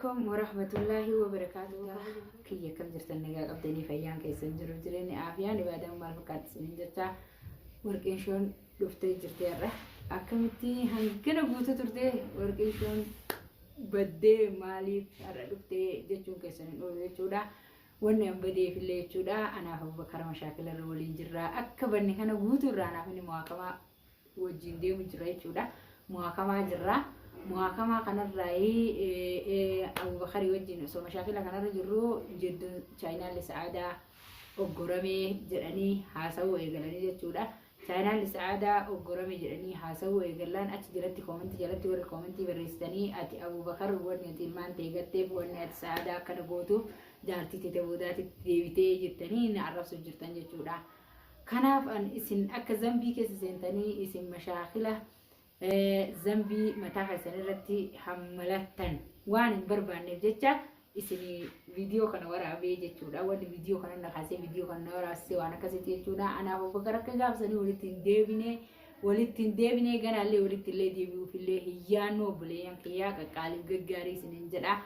Alaikum warahmatullaahi wabarakaatuh. Kiyya akkam jirtan, nagaa qabdanii, fayyaan keessan jiru, jireenya aafiyaan ibaadaan maal fakkaatti isiniin jecha. Warqeen shoon dhuftee jirti har'a. Akkamitti hangana guutuu turte warqeen shoon baddee, maaliif har'a dhuftee jechuun keessan hin oolu jechuudha. Wanni an badeefillee jechuudha. Anaaf Abubakar mashaakila irra waliin jirra. Akka banne kana guutuu irraa anaaf inni muhaakamaa wajjin deemu jira jechuudha. Muhaakamaa jirra. Muhaakamaa kanarraa Abubakarii wajjin osoo mashaakila kanarra jirru jedduun chaayinaalli sa'aadaa oggoramee jedhanii haasawuu eegalanii jechuudha. Chaayinaalli sa'aadaa oggorame jedhanii haasawuu eegallaan achi jalatti koomentii jalatti warri koomentii barreessitanii, ati Abubakar wanni ati ilmaan ta'e gatteef, wanni ati sa'aadaa akkana gootuuf jaartii tete boodaatitti deebitee jettanii na arrabsuuf jirtan jechuudha. Kanaaf an isin akka zambii keessa seentanii isin mashaakila zambii mataa keessan irratti hammalattan waan hin barbaanneef jecha isin viidiyoo kana waraabee jechuudha. Wanni viidiyoo kana na kaasee viidiyoo kana na waraabsisee waan akkasitti jechuudha. Anaaf Abubakar akka gaafsanii walitti hin deebine, walitti hin deebine, ganaallee walitti illee deebi'uuf illee hin yaannu. Obboleeyyan kiyyaa qaqqaaliif gaggaarii isiniin jedha.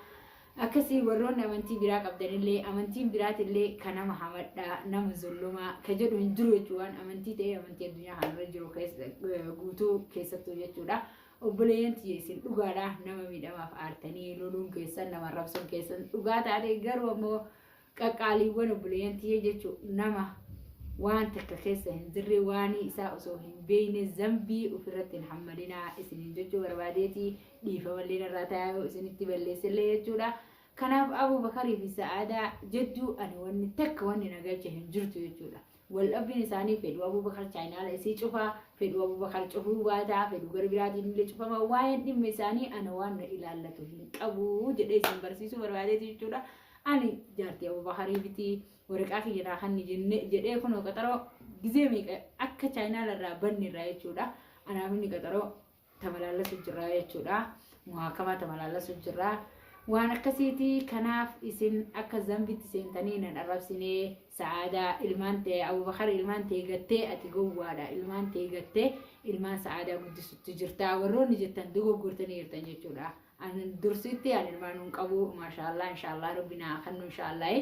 Akkasii warroonni amantii biraa qabdanillee, amantiin biraatillee ka nama hamadhaa, nama zullumaa ka jedhu hin jiru jechuudha. Waan amantii ta'ee amantii addunyaa kanarra jiru guutuu keessattuu jechuudha. Obboleeyyan tiyya, isin dhugaadha, nama miidhamaaf aartanii loluun keessan, nama arrabsuun keessan dhugaa taate, garuu ammoo qaqqaaliiwwan obboleeyyan tiyya jechuun nama waan takka keessa hin jirre, waanii isaa osoo hin beekne zambii ofirratti hin hammalinaa isiniin jechuu barbaadeeti. Dhiifamallee narraa taa'aa yoo isinitti balleessellee jechuudha. Kanaaf Abubakarii fi Sa'aadaa jedduu ani wanni takka wanni na galche hin jirtu jechuudha. Waldhabbiin isaanii fedhu Abubakar chaayinaala isii cufaa, fedhu Abubakar cufuu baataa, fedhu gara biraatiin illee cufama. Waa'een dhimma isaanii ana waan na ilaallatu hin qabu jedhee isin barsiisuu barbaadeeti jechuudha. Ani jaartii Abubakarii miti, waraqaa kiyya naa kanni jenne jedhee kunoo qaxaroo gizee meeqa akka chaayinaala irraa banne irraa jechuudha. Anaaf inni qaxaroo tamalaallasu jirraa jechuudha. Muhaakamaa tamalaallasu jirraa. Waan akkasiiti. Kanaaf isin akka zambitti seentanii nan arrabsinee, sa'aadaa ilmaan ta'e Abubakar ilmaan ta'e gattee, ati gowwaadha, ilmaan ta'e gattee ilmaan sa'aadaa guddisutti jirta warroonni jettan dogoggortanii jirtan jechuudha. Ani dursitti ani ilmaan hin qabu, maashaallah, inshaallah rabbi naa kennu inshaallah.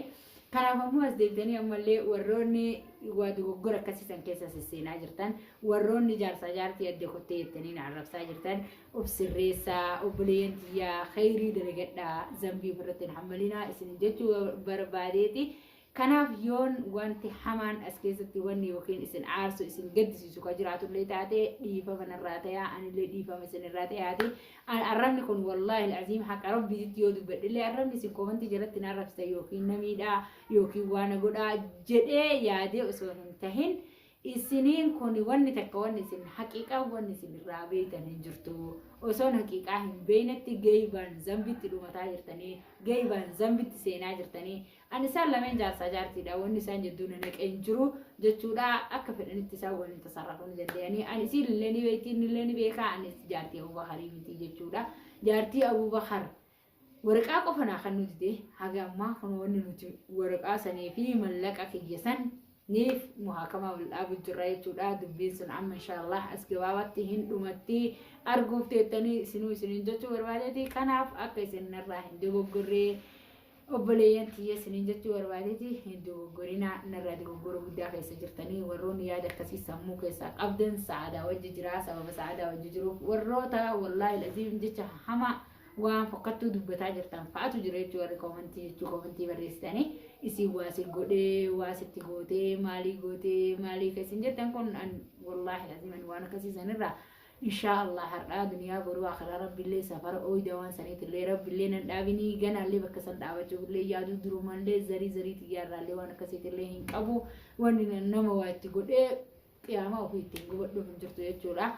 Kanaaf ammoo as deebitanii ammallee warroonni waa dogoggora akkasii san keessa sisseenaa jirtan, warroonni jaarsaa jaartii adda kottee jettanii na arrabsaa jirtan, of sirreessaa obboleeyyan tiyyaa, khayrii dalagadhaa, zambii ofirratti hin hammalinaa isin jechuu barbaadeeti. Kanaaf yoon wanti hamaan as keessatti wanni yookiin isin aarsu, isin gaddisiisu ka jiraatullee taate, dhiifama narraa tayaa, anillee dhiifama isin irraa tayaati. Arrabni kun wallaahi al'aziim haqa rabbiititti yoo dubbadhillee, arrabni isin koomantii jalatti na arrabsitan yookiin na miidhaa yookiin waa na godhaa jedhee yaadee osoo hin tahin, isiniin kun wanni takka wanni isin haqiiqaa wanni isin irraa beeytan hin jirtu. Osoon haqiiqaa hin beeynetti geeybaan zambitti dhumataa jirtanii, geeybaan zambitti seenaa jirtanii. Ani isaan lameen jaarsaa jaartiidha. Wanni isaan jidduu na naqee hin jiru jechuudha. Akka fedhanitti isaan waliin tasarrafuu ni danda'anii. Ani isiin illee ni beekti, inni illee ni beeka. Anis jaartii Abubakarii miti jechuudha. Jaartii Abubakar waraqaa qofa naa kan nuti dide haga ammaa kun wanni nuti waraqaa sanii fi mallaqa kiyya san niif muhaakamaa wal dhaabu jirra jechuudha. Dubbiin sun amma inshaallah as gabaabaatti hin dhumatti arguuf teettanii isinuu isiniin jechuu barbaadeeti. Kanaaf akka isin narraa hin dogoggorree obboleeyyan tiyya isiniin jechuu barbaadeeti, hin dogoggorinaa, narraa dogoggora guddaa keessa jirtanii. Warroonni yaada akkasii sammuu keessaa qabdan, sa'aadaa wajji jira, sababa sa'aadaa wajji jiruuf warroota wallaahi laziim jecha hamaa waan fokkattuu dubbataa jirtan fa'atu jira jechuu. Warri koomantii jechuu koomantii barreessitanii isin waa si godhee, waa sitti gootee, maalii gootee, maalii ka isin jettan kun, wallaahi laziim waan akkasii sanirraa inshaa Allah har'aa duniyaa boruu akhiraa rabbillee safara ooyda waan saniitillee rabbillee nan dhaabinii, ganaallee bakka san dhaabachuufillee yaaduu durumallee zarii zarii xiyyaarraallee waan akkasiitillee hin qabu. Wanni nama waa itti godhee qiyaamaa ofii ittiin gubadhuuf hin jirtu jechuudha.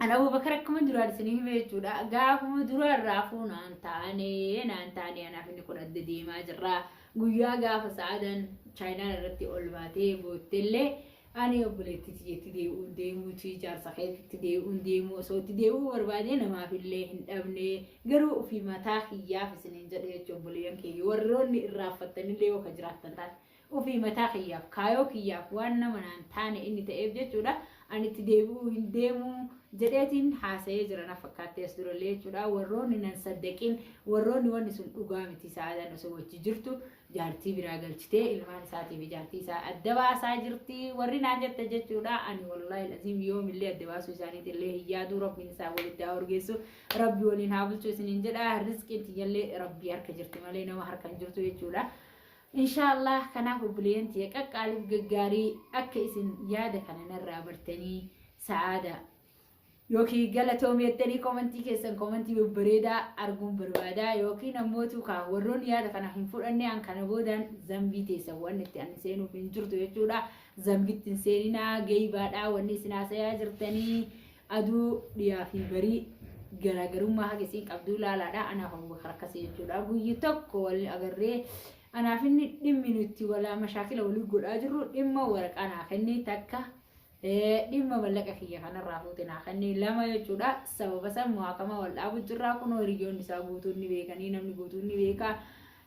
Ani Abubakar akkuma duraan isinii hime jechuudha. Gaafuma duraan raafuu naan taane, naan taane, anaaf inni kun adda deemaa jirra. Guyyaa gaafa sa'aadan chaayinaan irratti ol baatee boottellee, ani obboleettii tiyyeetti deebi'uun deemuuti, jaarsa keetitti deebi'uun deemu osoo itti deebi'uu barbaadee namaaf illee hin dhabne, garuu ofii mataa kiyyaaf isiniin jedhe jechuudha. Obboleeyyan kiyya warroonni irraanfattanillee yoo ka jiraattan taate, ofii mataa kiyyaaf, kaayoo kiyyaaf, waan nama naan taane inni ta'eef jechuudha, ani itti deebi'uu hin deemu. Jedheetiin haasa'ee jira na fakkaattee as durallee jechuudha. Warroonni nan saddaqin, warroonni wanni sun dhugaa miti, Sa'aadaan osoo wajji jirtu jaartii biraa galchitee ilmaan isaatii fi jaartii isaa adda baasaa jirti warri naan jette jechuudha. Ani wallaahi laziim yoomillee adda baasuu isaaniitti illee hin yaadu. Rabbiin isaa walitti haa urgeessu, Rabbi waliin haa bulchu isiniin jedha. Rizqiin tiyyallee Rabbii harka jirti malee nama harka hin jirtu jechuudha. Inshaallah, kanaaf obboleeyyan tiyya qaqqaaliif gaggaarii, akka isin yaada kana narraa bartanii Sa'aada yookiin galatoomi jettanii komantii keessan komantii babbareedaa arguun barbaada, yookiin ammootu kaa warroonni yaada kana hin fudhanne, an kana boodaan zambii teessan wanni itti ani seenuuf hin jirtu jechuudha. Zambitti hin seeninaa, geeybaadha wanni isin haasayaa jirtanii. Aduu dhiyaa fi barii garaagarummaa haga isiin qabduu ilaalaadha. Anaaf Abubakar akkasii jechuudha. Guyyi tokko wal agarree anaaf inni dhimmi nuti walaa mashaakila walii godhaa jirru dhimma waraqaa naa kennee takka, dhimma mallaqa kiyya kanarraa fuute naa kennee lama jechuudha. Sababa san muhaakamaa wal dhaabu jirraa. Kunoo hiriyoonni isaa guutuun ni beekanii, namni guutuun ni beekaa.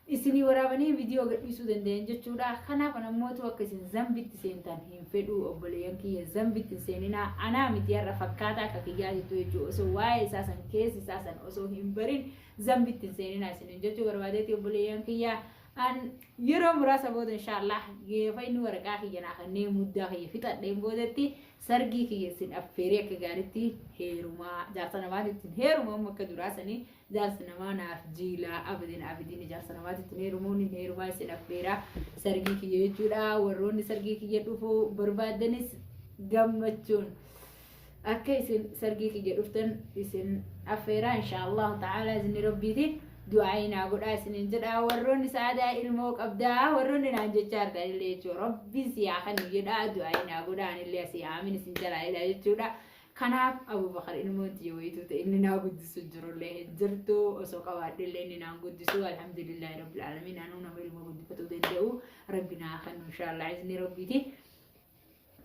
Isinii waraabanii viidiyoo gadhiisuu danda'an jechuudha. Kanaaf ammootu akka isin zambitti seentan hin fedhu. Obboleeyyan kiyya, zambitti hin seeninaa. Anaa miti, har'a fakkaataa akka kiyyaa jettu jechuudha. Osoo waa'ee isaa san, keessi isaa san osoo hin barin zambitti hin seeninaa isiniin jechuu barbaadeeti, obboleeyyan kiyya. An yeroo muraasa booda inshaallah geefa inni waraqaa kiyya naa kennee muddaa kiyya fixadheen boodatti sargii kiyya isin affeeree akka gaariitti heerumaa, jaarsa namaatitti hin heeruma. Amma akka duraa sanii jaarsi namaa naaf jiilaa abidin abidin jaarsa namaatitti hin heerumuun hin heerumaa, isin affeeraa sargii kiyya jechuudha. Warroonni sargii kiyya dhufuu barbaadanis gammachuun akka isin sargii kiyya dhuftan isin affeeraa inshaallahu ta'ala izni Rabbiitiin. Du'aa naa godhaa isinin jedha. Warroonni Sa'aadaa ilmoo qabdaa warroonni naan jechaa jirtan illee jechuudha, Rabbiin si haa kennu jedha, du'aa naa godhaa. Anillee asii aamin isin jalaa jedha jechuudha. Kanaaf Abubakar ilmoon tiyya wayituu ta'e inni naa guddisu jirullee hin jirtu. Osoo qabaadhe illee inni naan guddisu. Alhamdulillahi rabbil aalamiin, anuu nama ilmoo guddifatuu danda'u Rabbi naa kennu inshaallah izni Rabbiiti.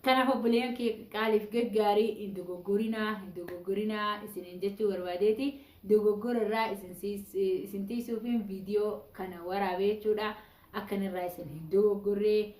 Kanaaf obboleeyyan kee qaaliif gaggaarii, hin dogoggorinaa, hin dogoggorinaa isiniin jechuu barbaadeeti. Dogoggora irraa isin tiisuufiin viidiyoo kana waraabee jechuudha. Akkanirraa isin hin dogoggorree.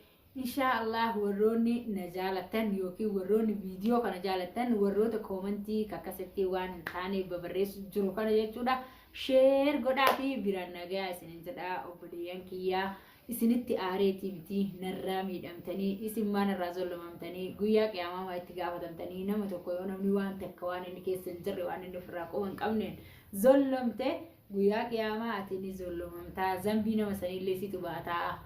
Inshaa Allah, warroonni na jaalattan yookiin warroonni viidiyoo kana jaalattan, warroota koomantii akkasitti waan hin taane babarreessu jiru kana jechuudha. Share godhaa fi biraan nagaa isinin jedha, obboleeyyan kiyyaa. Isinitti aareetii miti, narraa miidhamtanii, isin maa narraa zollomamtanii, guyyaa qiyaamaa maa itti gaafatamtanii? Nama tokko yoo namni waan takka waan inni keessa hin jirre, waan inni ofirraa quba hin qabneen zollomte, guyyaa qiyaamaa ati ni zollomamtaa, zambii nama saniillee situ baataa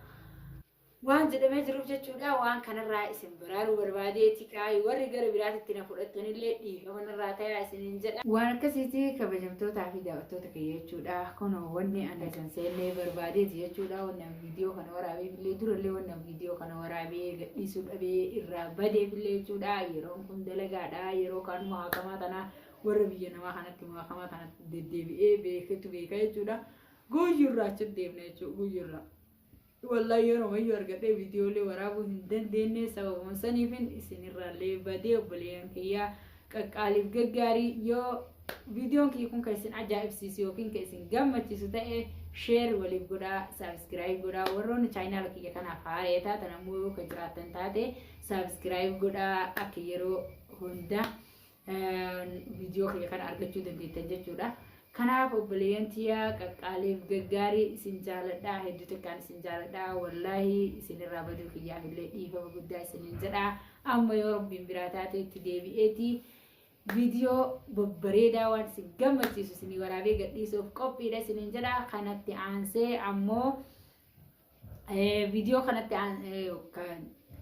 waan jedhamee jiruuf jechuudha. Waan kanarraa isin baraaruu barbaadeeti. Kaayi warri gara biraatitti na fudhattanillee dhiifama narraa tayaa isiniin jedha. Waan akkasiiti, kabajamtootaa fi daawwattoota kiyya jechuudha. Kunoo wanni ani isin seennee barbaadeeti jechuudha. Wanni ani viidiyoo kana waraabeefillee, durallee wanni ani viidiyoo kana waraabee gadhiisuu dhabee irraa badeefillee jechuudha. Yeroon kun dalagaadha. Yeroo kaan muhaakamaa tanaa warra biyya namaa kanatti muhaakamaa kanatti deddeebi'ee beeketu beeka jechuudha. Guyyurraa achitti deemna jechuudha, guyyurraa. Wallahi yeroo mayyuu argadhee viidiyoolee waraabuu hin dandeenye. Sababuma saniifin isinirraallee badee. Obboleeyyan kiyyaa qaqqaaliif gaggaarii, yoo viidiyoon kiyya kun kan isin ajaa'ibsiisu yookiin kan isin gammachiisu ta'e, share waliif godhaa, subscribe godhaa. Warroonni chaayinaala kiyya kanaaf haaree taatan ammoo, yoo kan jiraattan taate, subscribe godhaa, akka yeroo hunda viidiyoo kiyya kana argachuu dandeettan jechuudha. Kanaaf obboleeyyan tiyya qaqqaaliif gaggaarii, isin jaaladhaa, hedduu xiqqaan isin jaaladhaa. Wallaahi isinirraa baduu kiyyaaf illee dhiifama guddaa isiniin jedha. Amma yoo Rabbiin biraa taate itti deebi'eeti viidiyoo babbareedaa waan isin gammachiisu isinii waraabee gadhiisuuf qophiidha isiniin jedha. Kanatti aansee ammoo viidiyoo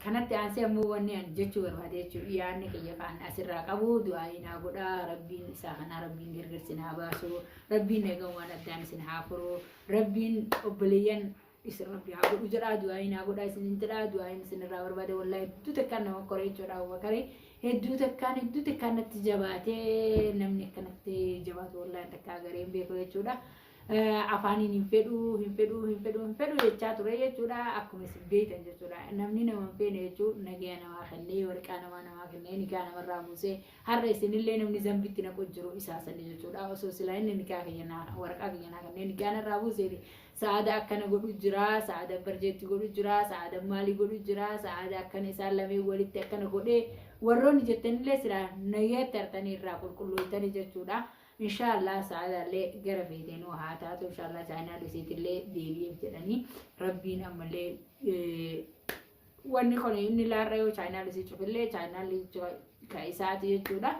kanatti aansee ammoo wanni ani jechuu barbaade jechuudha. Yaadni kiyya kan asirraa qabu, du'aa naa godhaa. Rabbiin isaa kanaa Rabbiin gargar isin haa baasu. Rabbiin eegan waan addaan isin haa furu. Rabbiin obboleeyyan isin Rabbi haa godhu jedhaa, du'aa naa godhaa isinin jedhaa. Du'aa isinirraa barbaade. Wallaahi hedduu takkaan nama kore jechuudha. Abubakari hedduu takkaan, hedduu takkaan natti jabaatee. Namni akkanatti jabaatu wallaahi takkaa gareen beeku jechuudha. Afaaniin hin fedhuu, hin fedhuu, hin fedhuu, hin fedhuu jechaa ture jechuudha. Akkuma isin beektan jechuudha, namni nama hin feene jechuun nagaya namaa kennee, warqaa namaa namaa kennee, nikaa namarraa buusee, har'a isinillee namni zambitti naqu jiru isaa sani jechuudha. Osoo silaa inni nikaa kiyya naa, waraqaa kiyya naa kennee nikaa narraa buuseeti, Sa'aada akkana godhu jira, Sa'aada barjeetti godhu jira, Sa'aada maalii godhu jira, Sa'aada akkana isaan lameen walitti akkana godhee Warroonni jettanillee silaa nagayatti hartanii irraa qulqullootanii jechuudha. Inshaallah sa'aadaallee gara feeteenuu haa taatu, inshaallah chaayinaa isiitillee deebi'eef jedhanii rabbiin ammallee wanni kun inni laarra yoo chaayinaa isii cufillee chaayinaalli ka isaati jechuudha.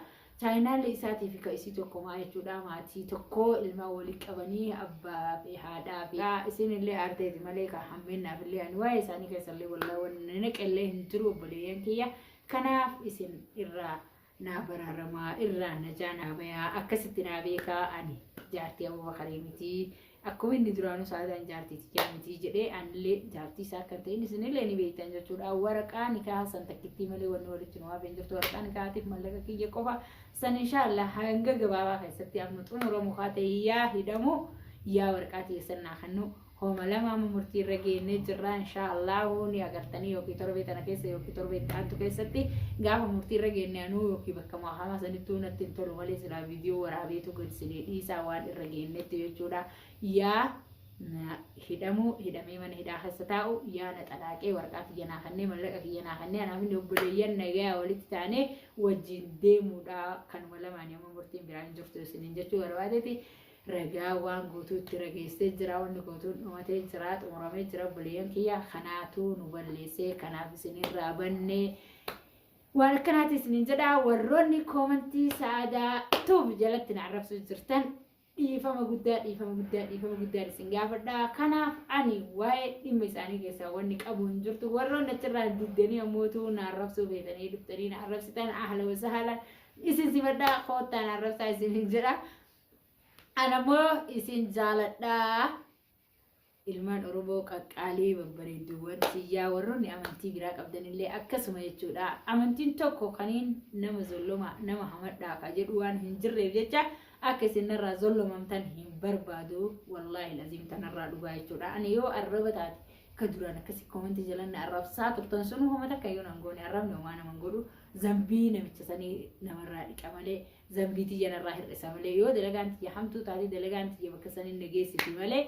Chaayinaalli isaatii fi ka isii tokkomaa jechuudha. Maatii tokko ilmaan walii qabanii abbaa fi haadhaa fi isinillee aarteeti malee ka hammeennaaf illee ani waa'ee isaanii keessallee wallaa wanni naqellee hin jiru obboleeyyan kiyya. Kanaaf isin irraa naa baraaramaa, irraa najaa naa bayaa, akkasitti naa beekaa. Ani jaartii Abubakarii miti. Akkuma inni duraanuu sa'aataan jaartii tiyyaa miti jedhee, anillee jaartii isaa akka ta'in isinillee ni beektan jechuudha. Waraqaa nikaa san takkittii malee wanni walitti nu hafeen jirtu waraqaa nikaatiif mallaqa kiyya qofa san. Inshaallah hanga gabaabaa keessatti amma xumuramu haa ta'e, yaa hidhamu yaa waraqaa tiyya naa kennu, homa lama amma murtii irra geennee jirra. Inshaallahu ni agartanii, yookiin torbee tana keessa yookiin torbee itti aantu keessatti gaafa murtii irra geenne anuu yookiin bakka mahama sanittuu natti hin tolu malee silaa viidiyoo waraabeetu gad isinii dhiisaa waan irra geennetti jechuudha. Yaa hidhamuu, hidhamee mana hidhaa keessa taa'u, yaa na xalaaqee waraqaa kiyya naa kennee mallaqa kiyya naa kennee anaaf inni obboleeyyan nagayaa walitti taanee wajjin deemuudha. Kanuma lamaanii amma murtiin biraa hin jirtu isiniin jechuu barbaadeeti. Ragaa waan guutuu itti rageessee jira, wanni guutuun dhumatee jira, xumuramee jira obboleeyyan kiyya. Kanaatu nu balleessee, kanaaf isinirraa bannee waan akkanaati isiniin jedha. Warroonni koomantii Sa'aadaa Tuub jalatti na arrabsuu jirtan, dhiifama guddaa, dhiifama guddaa, dhiifama guddaa isin gaafadha. Kanaaf ani waa'ee dhimma isaanii keessaa wanni qabu hin jirtu. Warroonni achirraa diddanii ammootu na arrabsuu feetanii dhuftanii na arrabsitan, ahla wasahala, isin simadhaa, koottaa na arrabsaa isiniin jedha. Anammoo isin jaaladhaa. Ilmaan Oromoo qaqqaalii babbareedduuwwan tiyyaa, warroonni amantii biraa qabdanillee akkasuma jechuudha. Amantiin tokko kaniin nama zolloma nama hamadhaa ka jedhu waan hin jirreef jecha akka isin narraa zollomamtan hin barbaadu. Wallaahi laziim tanarraa dhugaa jechuudha. Ani yoo arraba taate ka duraan akkasi koomentii jalan arrabsaa turtan sun homa takka iyyuu nan goone. Arrabni homaa naman godhu, zambii namicha sanii namarraa dhiqa malee, zambii tiyya narraa hir'isa malee, yoo dalagaan tiyya hamtuu taate dalagaan tiyya bakka saniin na geessiti malee,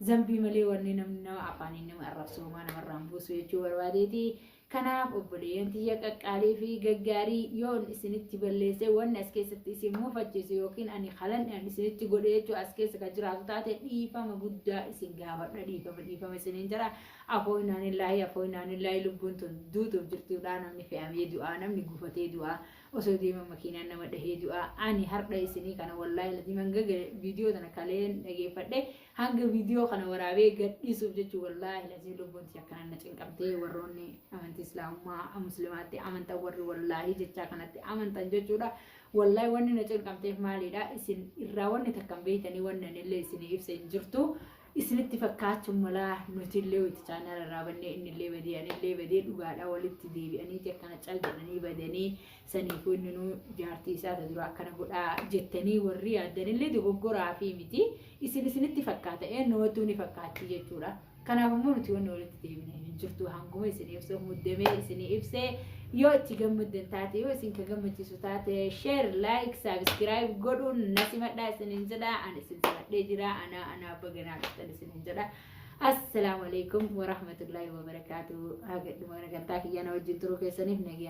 zambii malee wanni namni nama afaaniin nama arrabsu homaa namarraan buusu jechuu barbaadeeti. Kanaaf obboleeyyan tiyya qaqqaalii fi gaggaarii, yoon isinitti balleesse, wanni as keessatti isin mufachiisu yookiin ani kalanni ani isinitti godhe jechuu as keessa kan jiraatu taate, dhiifama guddaa isin gaafadha, dhiifama, dhiifama isiniin jedha. Afoo inaanillaahi, afoo inaanillaahi, lubbuun tun duutuuf jirtuudha. Namni fe'amee du'aa, namni gufatee du'aa, osoo deema makiinaan nama dhahee du'aa. Ani har'a isinii kana wallaahi lazim hanga viidiyoo tana kaleen dhageeffadhe hanga viidiyoo kana waraabee gadhiisuuf jechuu, wallaahi lazim lubbuun tiyya akkanaan na cinqamtee. Warroonni amantii islaamummaa muslimaatti amantan, warri wallaahi jechaa kanatti amantan jechuudha, wallaahi wanni na cinqamteef maalidha? Isin irraa wanni takkan beeytanii wanni anillee isinii ibsa hin jirtu. Isinitti fakkaachuun malaa nuti illee itti chaanaala irraa bannee, inni illee badee ani illee badee, dhugaadhaa walitti deebi'aniiti akkana cal jedhanii badanii saniifuu inni nu jaartii isaa ta dura akkana godhaa jettanii warri yaaddanillee dogoggoraa fi miti. Isin isinitti fakkaata, eenyumattuu ni fakkaatti jechuudha. Kanaaf immoo nuti wanni walitti deebine hin jirtu. Hanguma isin ibsuuf muddamee isinii ibsee, yoo itti gammaddan taate, yoo isin ka gammachiisu taate, share, like, subscribe godhuun na simadhaa isiniin jedha. Ani isin simadhee jira. Anaa anaa baganaa dhuftan isiniin jedha. Assalaamu alaikum warahmatullaahi wabarakaatu. Haga dhuma sagantaa kiyya na wajjin turuu keessaniif nagayaan.